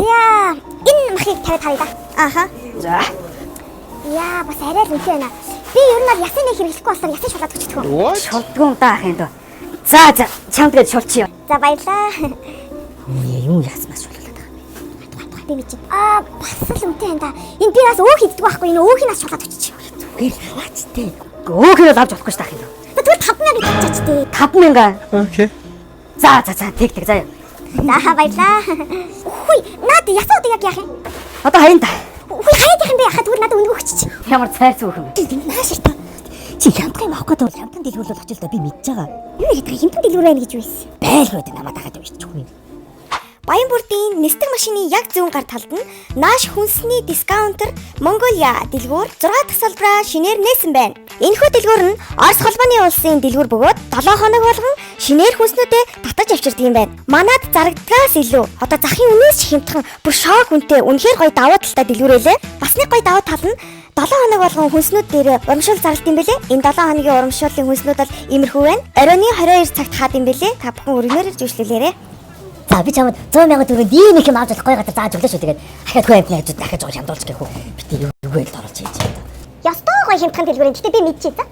За, энэ махыг тавиад харъя да. Аха. За. Яа, бас арай л үнэтэй байна. Би ер нь бол ясын нэг хэрэглэхгүй болохоор ясын шулаад өчтгөө. What? Шулдгүй юм да ах юм дөө. За за, чамд гээд шулчих. За, баярлаа. Юу ясмаас шулуулаад байгаа юм. Би мэдчих. Аа, бас л үнэтэй байна да. Энэ би бас өөх иддэг байхгүй. Энэ өөхийг нас шулаад өччих. Зүгээр л аваач тээ. Өөх нь бол авч болохгүй шүү дээ ах юм дөө. За, тэгвэл 5000 татчихаач тээ. 5000. Okay. За за за, тэг тэг заяа. За, баярлаа. Хүй, наад ясаа одоо яг яах юм? Одоо хаяа та. Хүй, хаяад яах юм бэ? Яхаа тэгвэл надад өнгө өгчич. Ямар цайрц өөх юм бэ? Нааш та. Чи хямдхан юм авах гэдэг бол хямдхан дэлгүүр бол очил та би мэдж байгаа. Юу яриад байгаа хямдхан дэлгүүр байна гэж юу байсан? Байлгүй дээ намайг дагаад явчих юм. Баян бүрдийн нисдэг машины яг зүүн гар талд нь Нааш хүнсний discounter Монголиа дэлгүүр 6 дахь салбараа шинээр нээсэн байна. Энэхүү дэлгүүр нь Орос холбооны улсын дэлгүүр бөгөөд 7 хоног болгон шинээр хүнснүүдээ татаж авчирдаг юм байна. Манад зарагдгаас илүү одоо захын үнээс ч хямдхан бүр шок үнэтэй үнэхээр гоё давуу талтай дэлгүүр байлээ. Бас нэг гоё давуу тал нь 7 хоног болгон хүнснүүд дээр урамшуул зарлалт юм бэлээ. Энэ 7 хоногийн урамшууллын хүнснүүд бол иймэрхүү байна. Оройн 22 цагт хаад юм бэлээ. Та бүхэн өргөнөөр ирж үйлчлүүлээрэй. За би чамд 100 мянган төгрөнд ийм их юм авч болохгүй газар зааж өглөө шүү тэгээд дахиад хөө амтны хажууд дахиад жоо хямдуулж гэхүү. Битээ юу юу л оруулж хийж байна. Ёстой гоё хямдхан дэлгүүр юм. Гэтэ би мэдчихье за.